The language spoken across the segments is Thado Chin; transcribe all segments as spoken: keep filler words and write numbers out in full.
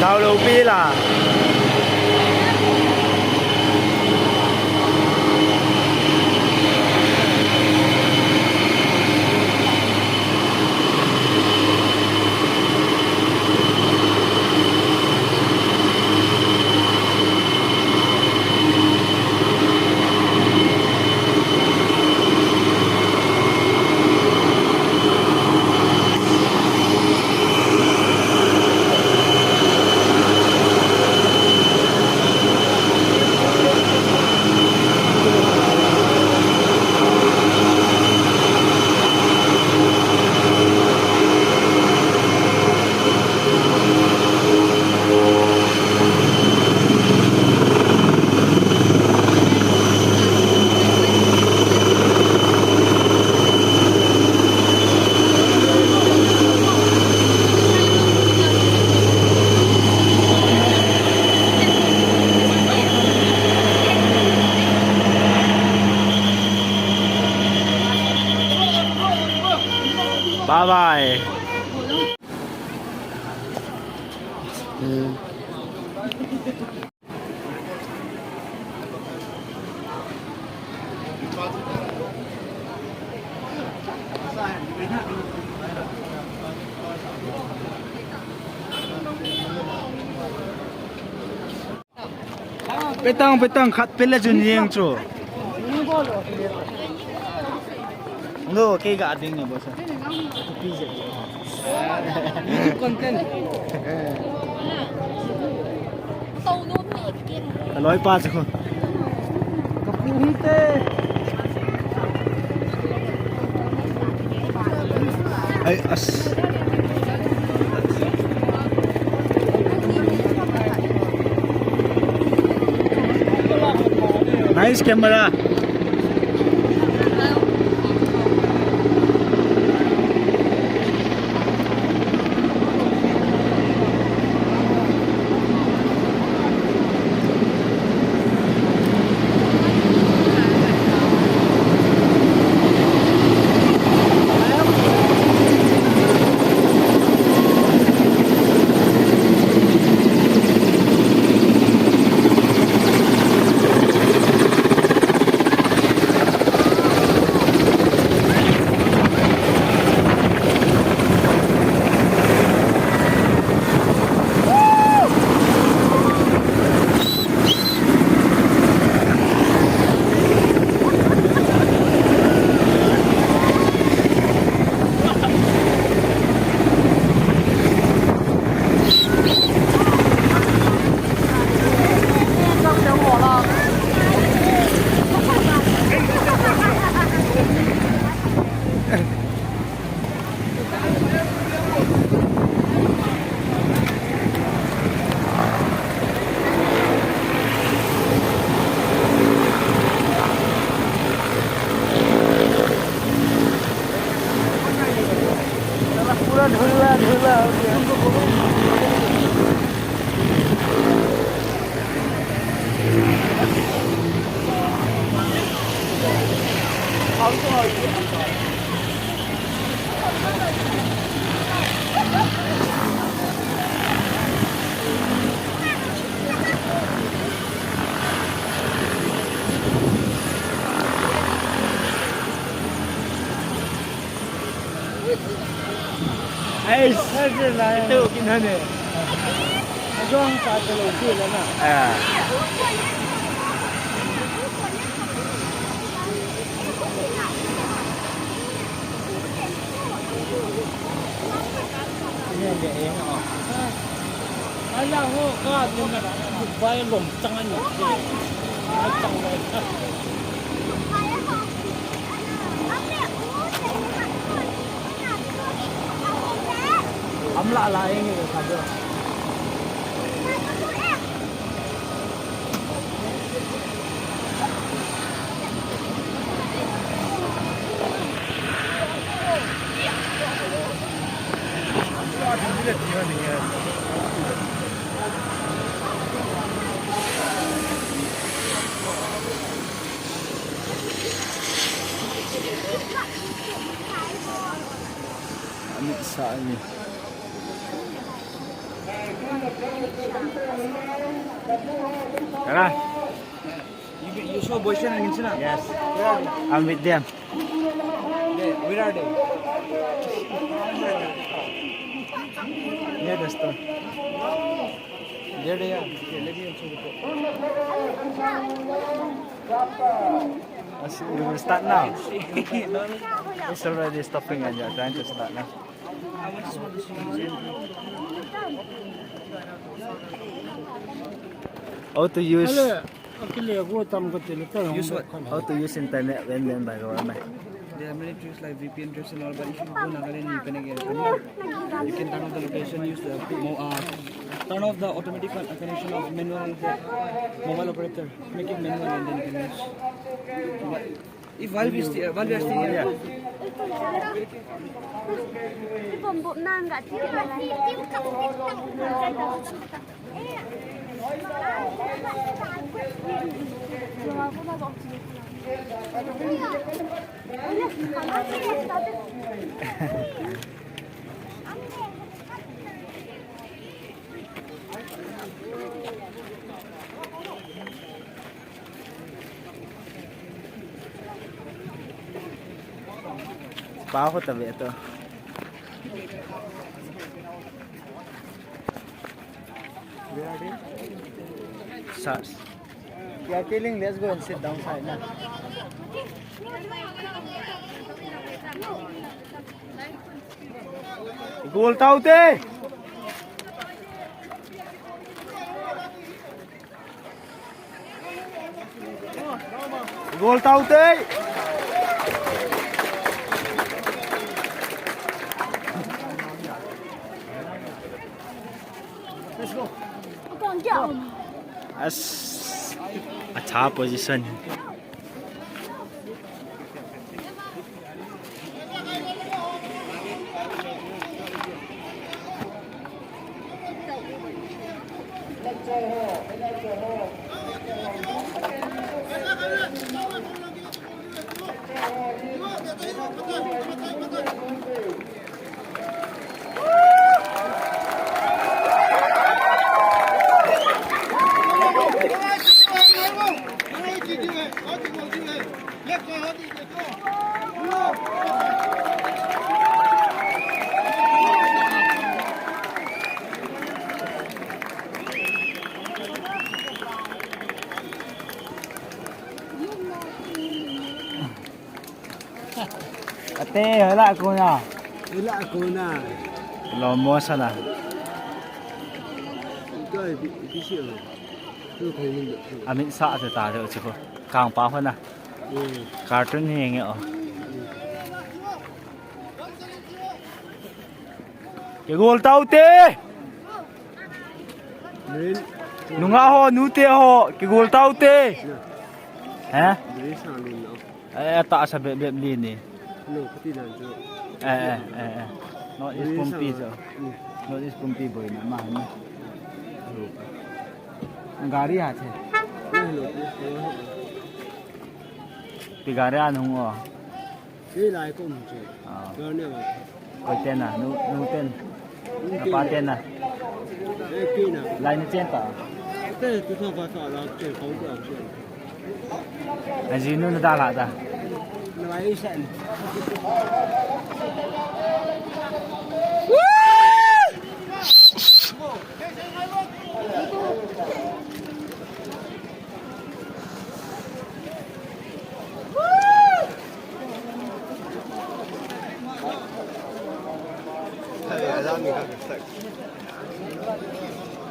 Dau lou pi la. Bye bye. Petang, petang, khat pele jun yeng chu. Lo, kei ga ding ne bosa. Content. Ka loi pa chu. Ka pu hung te. Ai, as. Nice camera. Ito, kinhane. Ajong sa ito lo, sila na. Ah. Ala ho, ka, Dubai lom chang ani. Ai chang lai. Amla la eng e ka do. Amit sa ani. Kara. You, you saw boyfriend and Insina? Yes. Where are they? I'm with them. They, where are they? Near the store. There they are. Okay, let me also report. As you will start now. No, no. It's already stopping and you're trying to start now. How to use? Use what? How to use internet when banned by government? There are many tricks like V P N tricks and all, but if you go Nagaland, you can again, you can turn off the location, use the mo-, uh, turn off the automatic con-, connection of manual and the mobile operator. Make it manual and then you can use. If while we stay, while we are staying here, Paho ta ve to. Sars. You are feeling, let's go and sit down side na. Gol tau te. Gol tau te. As, acha position. Ate, hola kona. Hola kona. Lo mo sana. Kai, bi, bi si o. Tu kai ni. Amin sa ate ta de chu. Kang pa hona. Hmm. Cartoon hi nge o. Kigol tau te. Min. Nungah ho, nute ho, kigol tau te. He? Min sa lin o. Eh, ta sa bep bep lin ni. No, kati dan chu. Eh, eh, eh, eh. North East pumpi chu. Hmm. North East pumpi boina ma ni. Gari ha che. No, no, no. Pi gari an hung o. Kei lai ko um che. Ah. Kei ne wa. Koi ten a, nu, nu ten. Nu ten. Pa ten a. Eh, kei na. Lai ni chen ta. Te, tu sa pa sa la che, ko ko che. A ji nu na da la da. Na lai sen.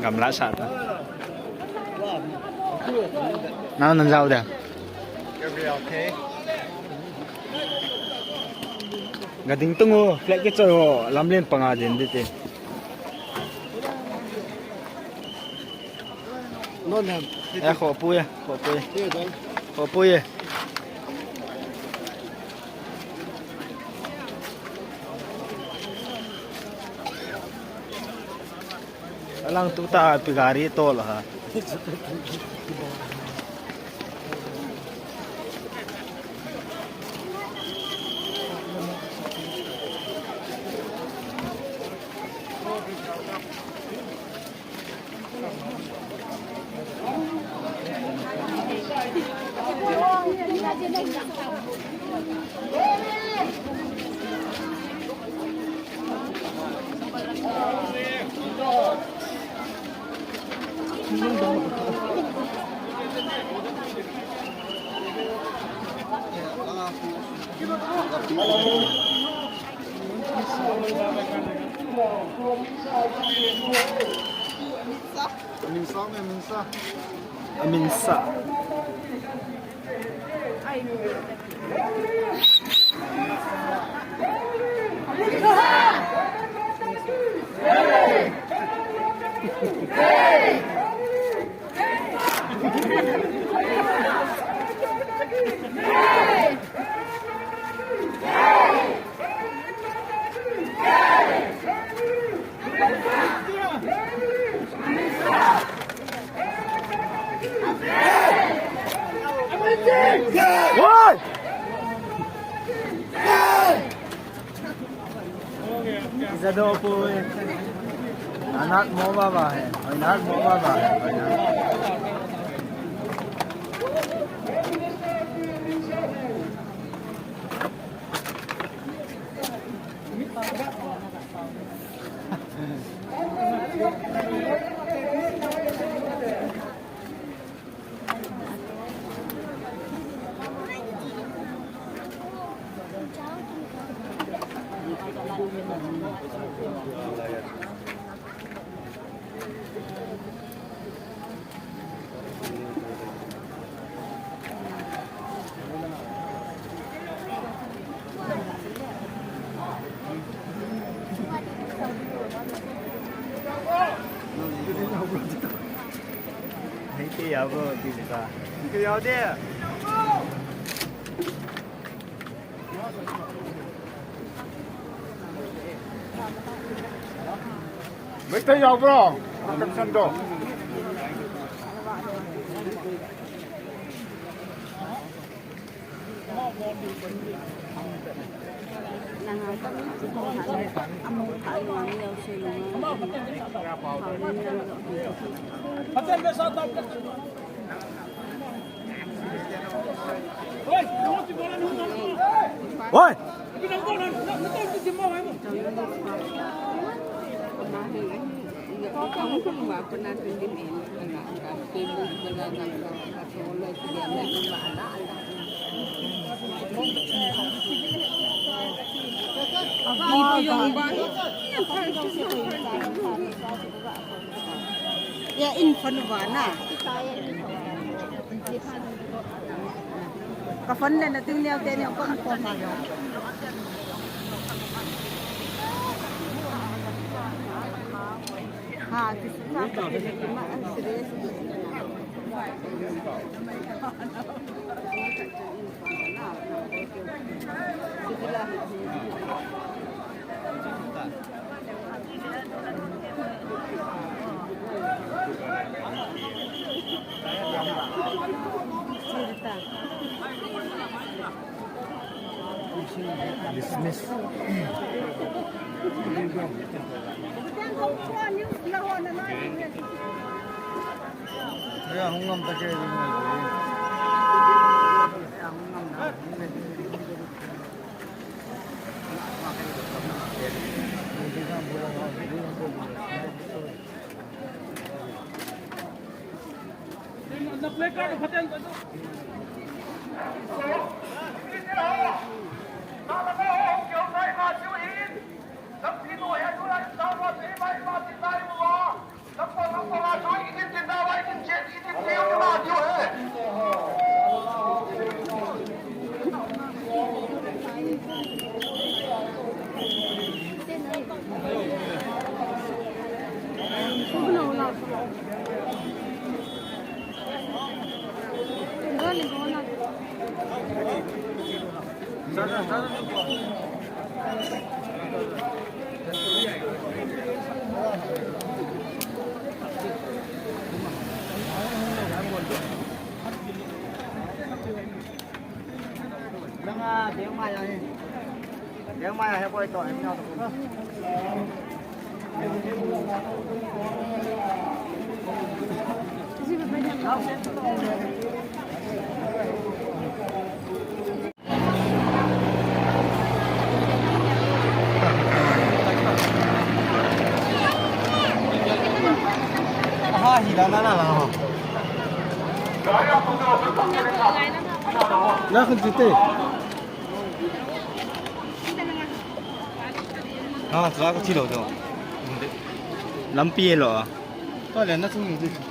Gamla sa ta. Nang nang jao de. Ga ding tung u, flag ke choi ho, lamlen panga din di te. Non ham. Eh, khohpui e, khohpui. Khohpui e. Alang tu ta pi gari tol ha. Aminsa, aminsa. Aminsa. Oi! Isa do po eh. Anak mo ba ba eh? Anak mo ba ba eh? Hei te yao bro, ti sa. Ke yao de. Meitei yao bro, protection do. Oi! Ya, in phone ba na. Ka phone le na ting neo te neo kon phone ma. Ha, ti sa ka ti ma an serious. Dismiss. Ya, hung ngam ta ke. Aha, hi la, na, na, na, ho. Na, khun ti te. Ha, sa ka chi lo to. Lampi lo. To le na chung ni.